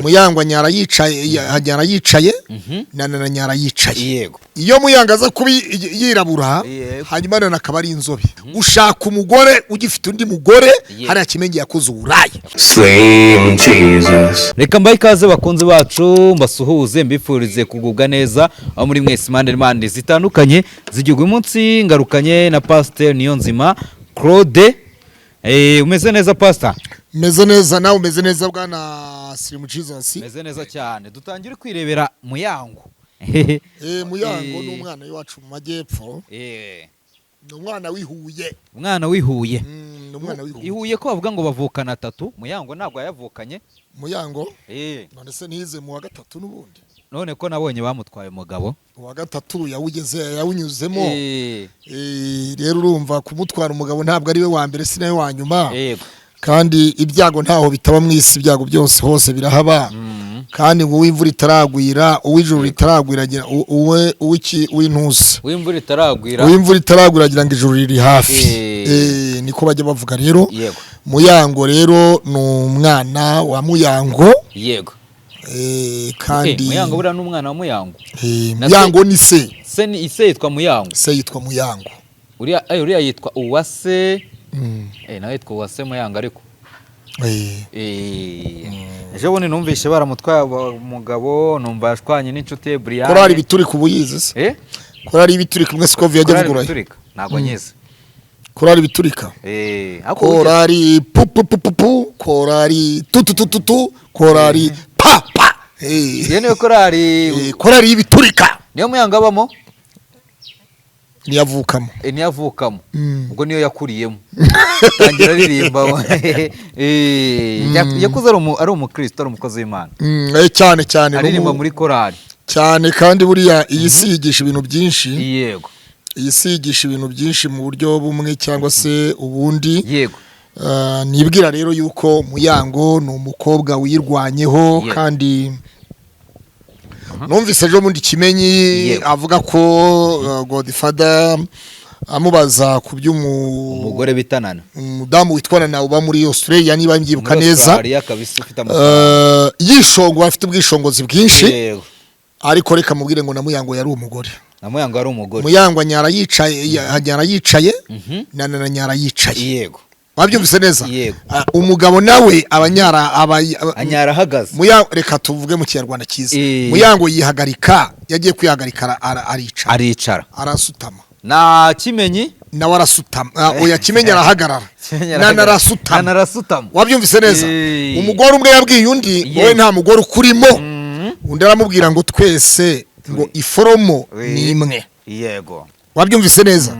Muyango anyara yicaye, anyara yicaye, na nyara yicaye. Iyo Muyango aza kuba yirabura, hanyuma none akaba ari inzobe, ushaka umugore ugifite undi mugore. Hariya Kimenyi yakoze uburaya. Slim Jesus. Reka mbahe ikaze, bakunzi bacu, mbasuhuze, mbifurize kugubwa neza aho muri mwese, impande n'impande zitandukanye z'igihugu. Uyu munsi ngarukanye na Pasiteri Niyonzima Claude. Umeze neza, Pasita? Meze neza, nawe umeze neza, bwana Slim Jesus? Meze neza cyane. Dutangire kwirebera Muyango. Muyango ni umwana w'iwacu mu majyepfo. Ni umwana w'ihuye. Umwana w'ihuye. Ni umwana w'ihuye. Ihuye ko bavuga ngo bavukana atatu, Muyango ntabwo yayavukanye? Muyango? None se ntiyize mu wa gatatu n'ubundi? None ko nabonye bamutwaye umugabo? Uwa gatatu yawugeze, yawunyuzemo. Rero urumva kumutwara umugabo ntabwo ari we wa mbere, si nawe wa nyuma. Kandi ibyago ntaho bitaba mu isi, ibyago byose hose birahaba. Kandi ngo uw'imvura itaragwira, uw'ijuru ritaragwira agira uwe uw'iki w'intusi. W'imvura itaragwira. Uw'imvura itaragwira agira ngo ijuru riri hafi. Niko bajya bavuga rero. Muyango rero ni umwana wa Muyango. Kandi Muyango buriya ni umwana wa Muyango? Muyango ni se. Se ni ise yitwa Muyango? Se yitwa Muyango. Uriya yitwa Uwase. Nawe yitwa Uwase Muyango ariko. Ejo bundi numvise baramutwaye umugabo, numva yashwanye n'inshuti ye Brian. Korari Biturika ubu yize se? Eh? Korari Biturika umwe sikovi yajya Korari avugurayo. Biturika ntabwo nyizi. Korari Biturika. Ariko burya- Korari pu pu pu pu pu, korari tu tu tu tu tu, korari pa pa. Iyo niyo korari? Korari y'Ibiturika. Niyo Muyango abamo? Niyavukamo. Niyo avukamo. Ubwo niyo yakuriyemo, atangira aririmba. Yakuze ari umukristo, ari umukozi w'Imana. Cyane cyane. Aririmba muri korari. Cyane, kandi buriya iyi si yigisha ibintu byinshi. Iyi si yigisha ibintu byinshi mu buryo bumwe cyangwa se ubundi. Nibwira rero yuko Muyango ni umukobwa wirwanyeho. Kandi numvise ejo bundi Kimenyi avuga ko Godfather amubaza ku by'umu umugore bitanana. Umudamu witwa Nana uba muri Australia, niba mbyibuka Muri neza. Australia kabisa, ufite amafaranga. Yishongora, afite ubwishongozi bwinshi. Ariko reka mubwire ngo na Muyango yari umugore. Na Muyango ari umugore. Muyango anyara yicaye, anyara yicaye, na nyara yicaye. Wabyumvise neza? Yego. Ah, umugabo nawe abanyara aba Anyara ahagaze. Muyango, reka tuvuge mu Kinyarwanda cyiza. Muyango yihagarika, yagiye kwihagarika aricara. Aricara. Arasutama. Na Kimenyi? Nawe arasutama. Ah, oya, Kimenyi arahagarara. Kimenyi Nana arahagarara. arasutama. Nana arasutama. Wabyumvise neza? Umugore umwe yabwiye undi, wowe nta mugore ukurimo. Undi aramubwira ngo twese ngo iforomo ni imwe. Wabyumvise neza?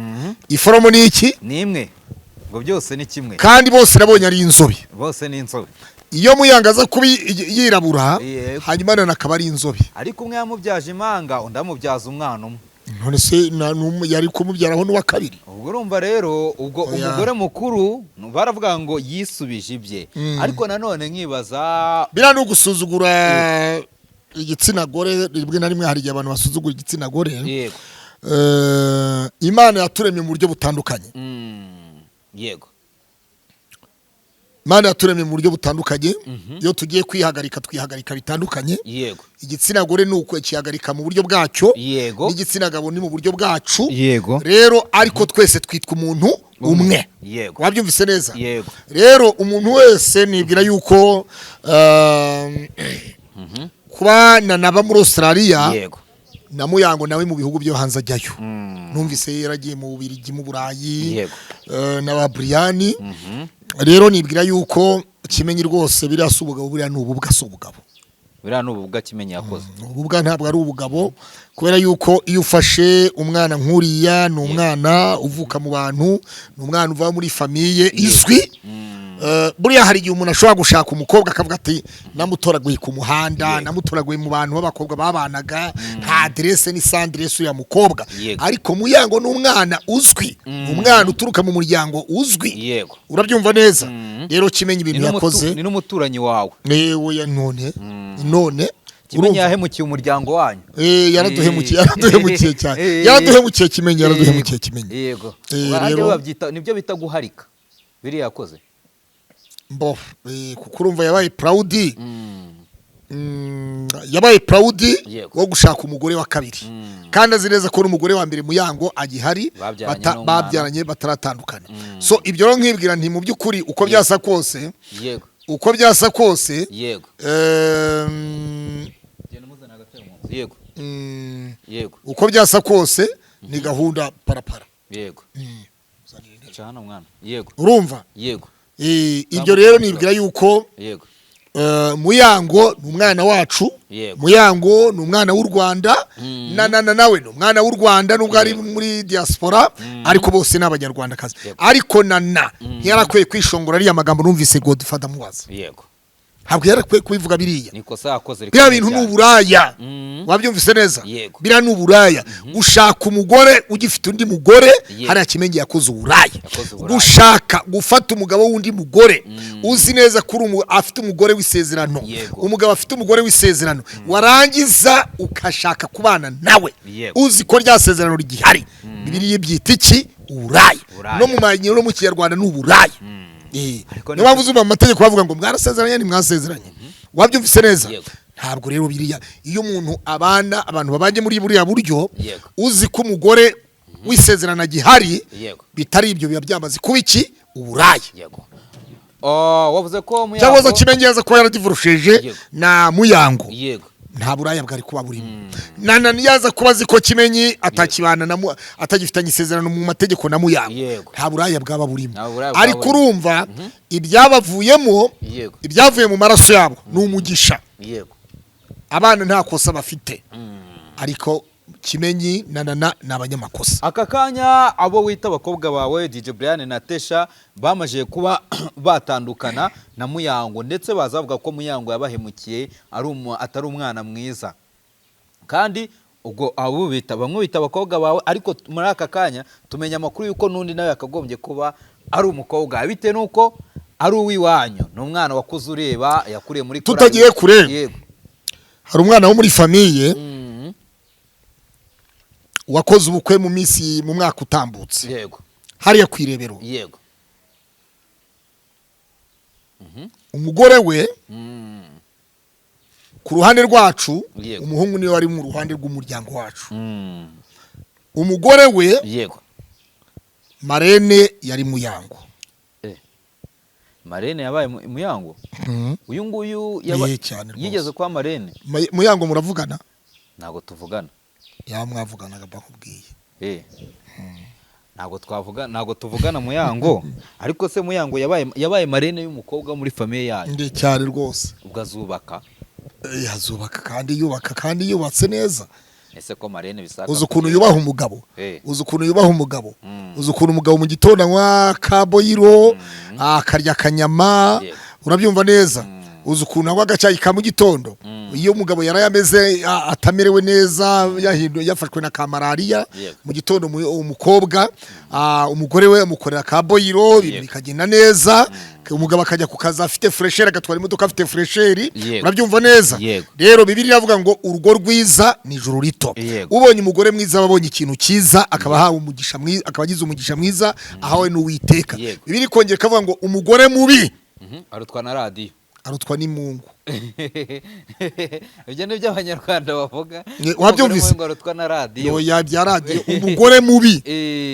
Iforomo ni iki? Ni imwe, ngo byose ni kimwe. Kandi bose nabonye ari inzobe. Bose ni inzobe. Iyo Muyango aza kuba yirabura, hanyuma none akaba ari inzobe. Ariko umwe yamubyaje impanga, undi amubyaza umwana umwe. None se yari kumubyaraho n'uwa kabiri? Ubwo urumva rero ubwo Oya. umugore mukuru baravuga ngo yisubije ibye. Ariko nanone nkibaza. Biriya ni ugusuzugura igitsina gore. Rimwe na rimwe hari igihe abantu basuzugura igitsina gore. Imana yaturemye mu buryo butandukanye. Imana yaturemye mu buryo butandukanye. Iyo tugiye kwihagarika, twihagarika bitandukanye. Igitsina gore ni uko kihagarika mu buryo bwacyo, n'igitsina gabo ni mu buryo bwacu. Rero ariko twese twitwa umuntu umwe. Wabyumvise neza? Yego. Rero umuntu wese nibwira yuko kuba naba muri Australia, na Muyango nawe mu bihugu byo hanze ajyayo. Numvise yaragiye mu Bubiligi, mu Burayi, na ba Brian. Rero nibwira yuko Kimenyi rwose biriya si ubugabo, buriya ni ububwa, si ubugabo. Buriya ni ububwa Kimenyi yakoze. Ububwa, ntabwo ari ubugabo, kubera yuko iyo ufashe umwana nk'uriya, ni umwana uvuka mu bantu, ni umwana uva muri famille izwi. Buriya hari igihe umuntu ashobora gushaka umukobwa akavuga ati namutoraguye ku muhanda, namutoraguye mu bantu b'abakobwa babanaga, nta aderese ni sanderese uriya mukobwa. Ariko Muyango ni umwana uzwi, umwana uturuka mu muryango uzwi. Urabyumva neza? Rero Kimenyi ibintu yakoze Ni n'umuturanyi wawe. Oya, none Kimenyi urumva? yahemukiye umuryango wanyu. Yaraduhemukiye, yaraduhemukiye cyane. Yaraduhemukiye Kimenyi, yaraduhemukiye Kimenyi. Ubwo Rero- babyita, nibyo bita guharika biriya yakoze. Mbo, kuko urumva yabaye proud. Yabaye proud Yego. wo gushaka umugore wa kabiri, kandi azi neza ko n'umugore wa mbere Muyango agihari. Babyaranye n'umwana. Babyaranye bataratandukana. So ibyo rero nkibwira nti mu by'ukuri uko byasa kose, uko byasa kose, Genda umuzana agatebe mu nzu. Yego. Uko byasa kose ni gahunda parapara. Ca hano mwana. Yego. Urumva? Yego. Ibyo rero nibwira yuko Muyango ni umwana wacu. Muyango ni umwana w'u Rwanda. Na nawe ni umwana w'u Rwanda nubwo ari muri diaspora, ariko bose ni Abanyarwandakazi. Ariko Nana ntiyarakwiye kwishongora ariya magambo numvise Godfather amubaza. Ntabwo yarakwiye kubivuga biriya. Ni ikosa yakoze Biriya rikomeye bintu ni cyane. uburaya. Wabyumvise neza? Yego. Biriya ni uburaya, gushaka umugore ugifite undi mugore. Hariya Kimenyi yakoze uburaya. Yakoze uburaya. Gushaka gufata umugabo w'undi mugore uzi neza ko afite umugore w'isezerano, umugabo afite umugore w'isezerano, warangiza ukashaka kubana nawe uzi ko rya sezerano rigihari, Bibiliya ibyita iki? Uburaya. Uburaya. No mu Kinyarwanda ni uburaya. Ariko Niyo mpamvu uzumva mu mategeko bavuga ngo mwarasezeranye, ntimwasezeranye. Wabyumvise neza? Yego. Ntabwo rero biriya, iyo umuntu abana, abantu babanye muri buriya buryo, uzi ko umugore w'isezerano agihari, bitari ibyo biba byamaze kuba iki? Uburaya. Yego. Oh, wavuze ko Muyango Cyangwa se Kimenyi yaza kuba yaradivorosheje na Muyango, nta buraya bwari kuba burimo. Na yaza kuba azi ko Kimenyi atakibana na atagifitanye isezerano mu mategeko na Muyango, nta buraya bwaba burimo. Nta buraya bwaba Ariko burimo. urumva ibyabavuyemo, ibyavuye mu maraso yabo ni umugisha. Abana nta kosa bafite, ariko Kimenyi na Nana ni abanyamakosa. Aka kanya abo wita abakobwa bawe DJ Brian na Tesha bamaze kuba batandukana na Muyango, ndetse bazavuga ko Muyango yabahemukiye, atari umwana mwiza. Kandi ubwo abo bita, bamwe bita abakobwa bawe, ariko muri aka kanya tumenya amakuru y'uko n'undi nawe yakagombye kuba ari umukobwa, bitewe n'uko ari uw'iwanyu, ni umwana wakuze ureba, yakuriye muri korali. Tutagiye kure, hari umwana wo muri famille wakoze ubukwe mu minsi, mu mwaka utambutse, hariya ku Irebero. Umugore we ku ruhande rwacu, umuhungu niwe wari mu ruhande rw'umuryango wacu. Umugore we, marraine yari Muyango. Marraine yabaye Muyango? Uyu nguyu Eh, cyane rwose. yigeze kuba marraine? Muyango muravugana? Ntabwo tuvugana. Yaba mwavuganaga bakubwiye. Ntabwo twavuga, ntabwo tuvugana Muyango. Ariko se Muyango yabaye marraine y'umukobwa wo muri famille yanyu? Ndi cyane rwose. Ubwo azubaka? Yazubaka, kandi yubaka, kandi yubatse neza. Ese ko marraine bisaka Uzi ukuntu yubaha umugabo? Uzi ukuntu yubaha umugabo? Uzi ukuntu umugabo mu gitondo anywa kaboyiro, akarya akanyama? Urabyumva neza? Uzi ukuntu anywa agacyayi ka mu gitondo? Iyo umugabo yaraye ameze atamerewe neza, yahinduye, yafashwe na ka malariya, mu gitondo umukobwa, umugore we amukorera ka boyiro, ibintu bikagenda neza, umugabo akajya ku kazi afite fraîcheur, agatwara imodoka afite fraîcheur. Urabyumva neza? Yego. Rero Bibiliya iravuga ngo urugo rwiza ni ijuru rito. Ubonye umugore mwiza aba abonye ikintu cyiza, akaba ahawe umugisha mwiza, akaba agize umugisha mwiza ahawe n'Uwiteka. Bibiliya ikongera ikavuga ngo umugore mubi Arutwa na radiyo. arutwa n'imungu. Ibyo ni byo Abanyarwanda bavuga. Wabyumvise? Umugore mubi ngo arutwa na radiyo. Oya, bya radiyo. Umugore mubi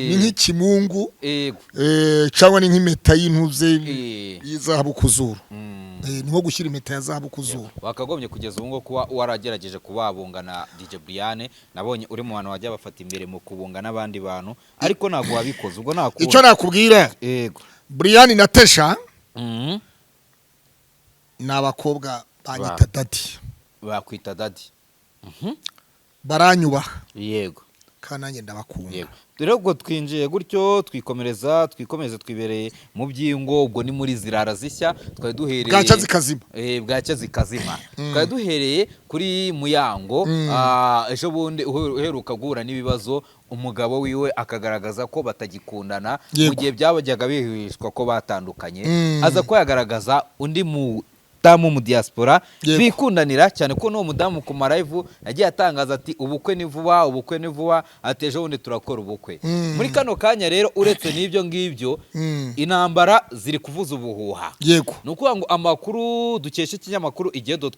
ni nk'ikimungu, cyangwa ni nk'impeta y'intuze y'izahabu ku zuru. Ni nko gushyira impeta ya zahabu ku zuru. Wakagombye kugeza ubu ngubu kuba waragerageje kubabunga na DJ Brian. Nabonye uri mu bantu bajya bafata imbere mu kubunga n'abandi bantu, ariko ntabwo wabikoze. Ubwo nta kundi. Icyo nakubwira, Brian na Tesha ni abakobwa banyita daddy. Bakwita daddy. Baranyubaha kandi nanjye ndabakunda. Yego. Rero ubwo twinjiye gutyo, twikomereza, twikomereza, twibereye mu by'ingo. Ubwo ni muri zirara zishya twari duhereye. Bwacya zikazima. Bwacya zikazima. Twari duhereye kuri Muyango. Ejo bundi uheruka guhura n'ibibazo, umugabo wiwe akagaragaza ko batagikundana mu gihe byabajyaga bihishwa ko batandukanye, aza ko yagaragaza undi mudamu mu diaspora bikundanira cyane, ko n'uwo mudamu ku ma live yagiye atangaza ati ubukwe ni vuba, ubukwe ni vuba, ati ejo bundi turakora ubukwe. Muri kano kanya rero, uretse n'ibyo ngibyo, intambara ziri kuvuza ubuhuha. Ni ukuvuga ngo amakuru dukesha ikinyamakuru igihe.